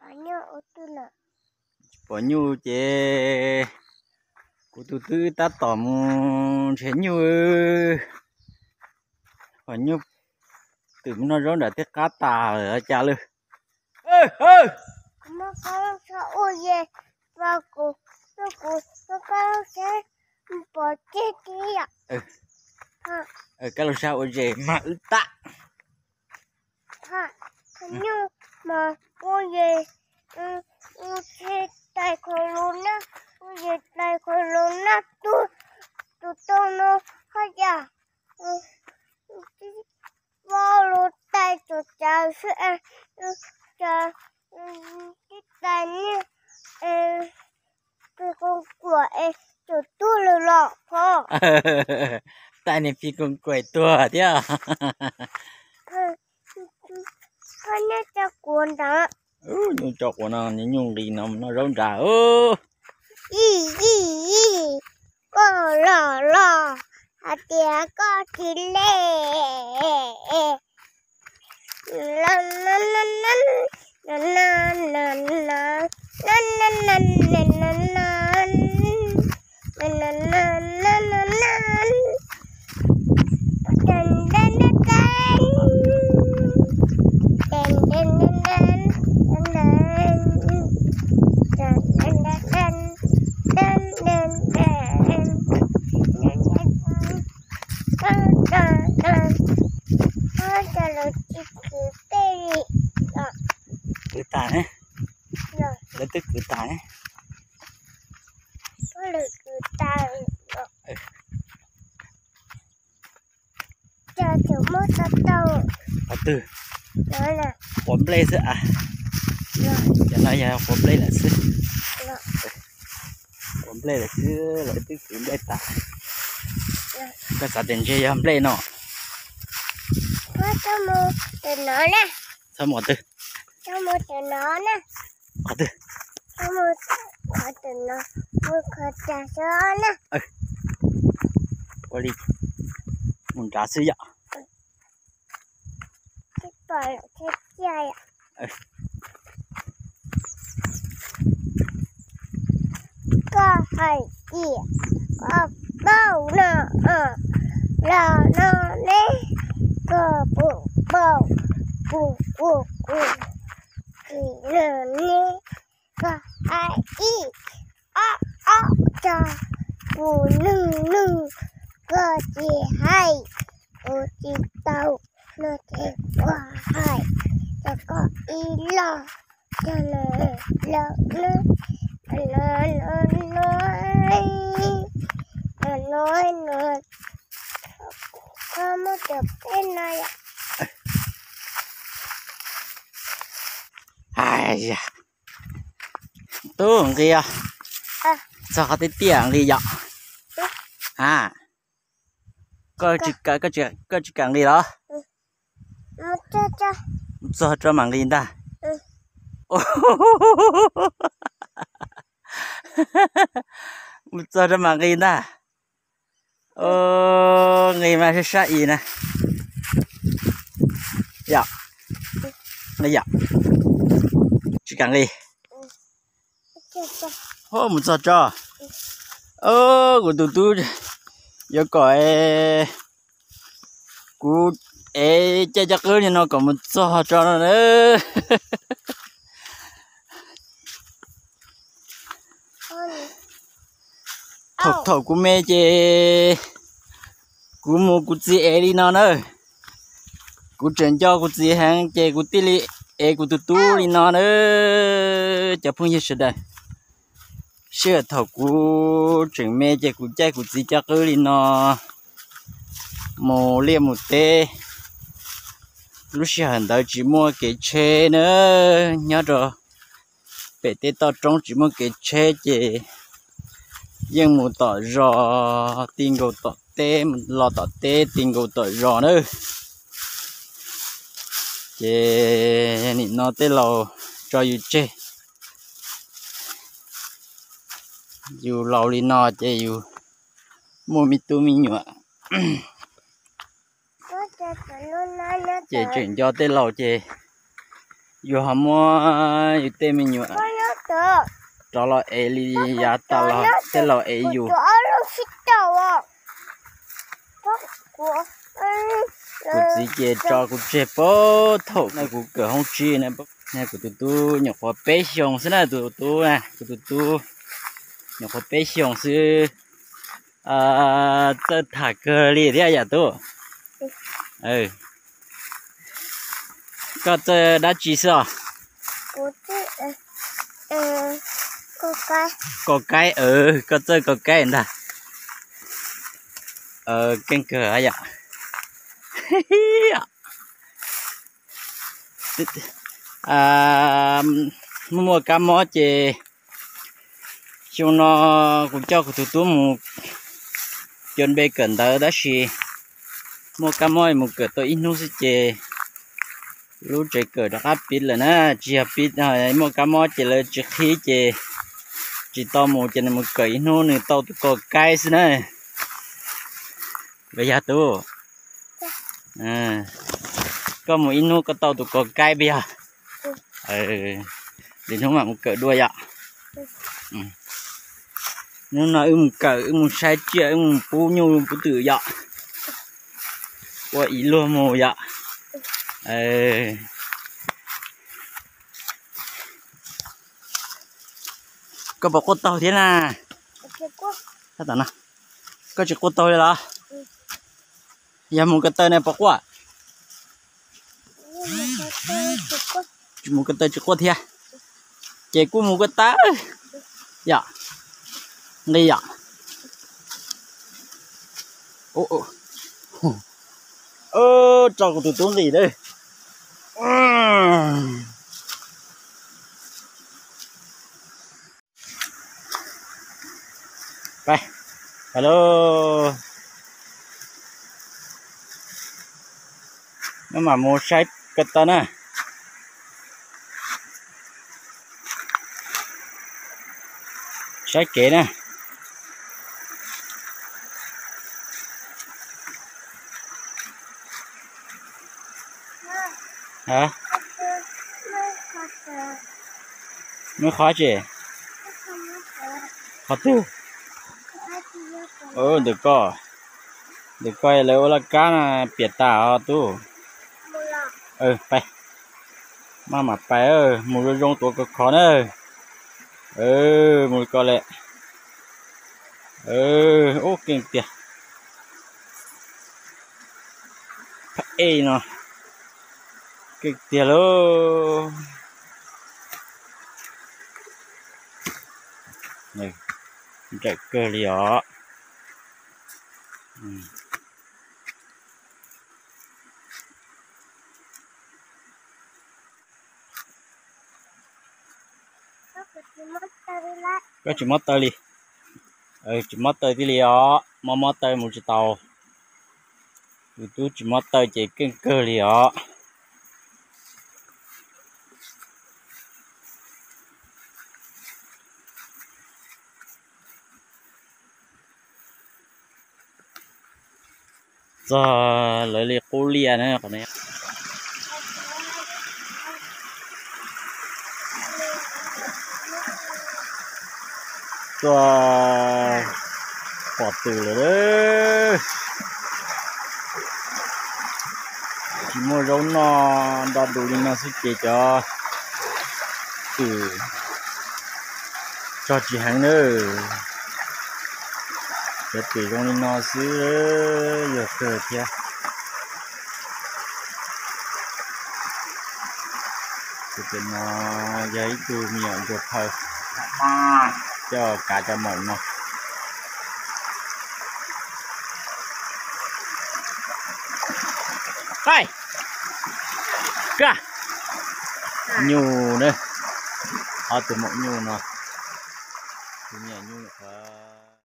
Pom nyuj ces kuv tus tub tab tom mus nrhiav nyuj. Pom nyuj twm mus noj zaub nram tej qab tas lawm cas lawm. Kuv muab koj lub tshab ua ze, kuv, kuv muab koj lub tshab pov tseg thiab yom. Koj lub tshab ua ze mag wb tag. Nyuj mas ua ze, ua ze tais khaus lus na, ua ze tais khaus lus na, tus, tus tau no haj yam vaj lus tais txawv txawv xwb es, cas tib tais niag phi koos kuam es txawm tuag lawm los phom. Tais niag phi koos kuam tuag thiab. Koj nyob tso kuv ntawd. Nyuj tso quav no, nyuj nqis no mus noj zaub nrad. Yij yij yij, koj los los hais tias koj tsis le. Kwv tas, lawv twb kwv tas. Lawv kwv tas. Cas tseem muab tau tau. Qhov twg? Quav nplej xwb a. Cov no yog quav nplej lawm xwb. Quav nplej lawm xwb, lawv twb kwv nplej tas. Koj xav tias ntshe yog nplej no. Txhob mus qhov twg? Txhob mus qhov twg? Qhov twg? Qhov twg no, mus qhov tas xwb na. Ua li, mus nrad xwb yom. Koj hais tias koj paub no, los no ne, koj puas paub kuv, kuv, kuv, kuv no ne, koj hais ib ob ob tso, kuv nug nug, koj tsis hais, kuv tsis tau, no ces kuv hais rau koj ib los, los no, no, no, no, no, koj muab cov peb no yom. Hais tias tub nqis os, txog qhov tiaj tiaj nqis yom. A, koj tsis kam nqis los? Mus txog tso mam nqis ntag. Mus txog tso mam nqis ntag. Nqis mas sab sab i na. Yom, yom, tsis kam nqis. Ho mus txog tso. Kuv tus tub yuav kom kuv ev caij coj qwb li no kom mus txog tso no na. Thaum, thaum kuv me ces kuv mus kuv txiv ev li no na. Kuv tseem nco kuv txiv heev ces kuv thiaj li ev kuv tus tub li no na. Cov phooj ywg sawv daws, sij hawm thaum kuv tseem me ces kuv caij kuv txiv coj qwb li no mus liaj mus teb. Lub sij hawm ntawd tsis muaj kev tsheb na, nyob rau pem tej toj roob tsis muaj kev tsheb ces yeej mus tom zos ti nkaus tom teb, los tom teb ti nkaus tom zos na. Ces nim no tej laus tso yus tseg, yus laus li no ces yus muaj me tub me nyuam ces tseem nco tej laus ces Yus ho muab yus tej me nyuam rov los ev li yav tas los thiaj los ev yus. Kuv txiv ces tso kuv tseg puag thaum no kuv kawm hoob tsib na. Kuv tus tub nyuam qhuav peb xyoos xwb na, tus tub na, kuv tus tub nyuam qhuav peb xyoos xwb. Txawj tham kawg li thiab yam tub. Koj txawj dab tsi xwb os? Kos kaib, koj txawj kos kaib ntag. Keej kawg yom. Muaj muaj kab mob ces xyoo no kuv coj kuv tus tub mus cuab npe kawm ntawv tab sis muaj kab mob mus kawm tau ib hnub xwb ces lub tsev kawm rov qab pib lawm na. Tsis yog pib, muaj kab mob ces lawv tsis qhib ces tsis tau mus ces nws mus kawm ib hnub nws tau tus kos kaib xwb na. Yog tub, koj mus ib hnub koj tau tus kos kaib puas yog? Lwm hnub mam mus kawm dua yom. Hnub no wb mus kawm, wb mus saib tsiaj, wb mus pub nyuj pub twm yom. Ua ib luag mus yom. Koj puas quaj taug thiab na? Koj tsis quaj taug li los? Yog mus ko taw ne puas quaj? Tsis mus ko taw tsis quaj thiab. Ces kuj mus ko taw yom. Nqis yom. Tso kuv tus tub nqis lawm. Pais, pais lauj. Maj mam mus saib ko taw na. Saib kev na. Muaj qhov tsi? Qhov twg? Ntawm ko, ntawm ko lawv ua laj kab na, piam tas os tub. Pais, maj mam pais, mus zoo zoo tuav khov khov na. Mus li ko lawm. Ub, keej tiag. Phab ej no keej tiag lauj. Nrawm kawg li os. Koj tsis muab taw li. Tsis muab taw thiaj li os, mob mob taw mus tsis tau. Tus tub tsis muab taw ces keej kawg li os. Txog lawv li qub liaj na. Tuaj pom twm lawm. Tsis muaj zaub noj, nroj du li no xwb ces cov twm tsog tsis heev na. Cov twm zoo li no xwb, yog kawg thiab. Tus twm no yog ib tug me nyuam ntsuag phaw, coj kav cov maum no. Qaij, kaj, nyuj na, ob tug maum nyuj no, tus me nyuam nyuj qhov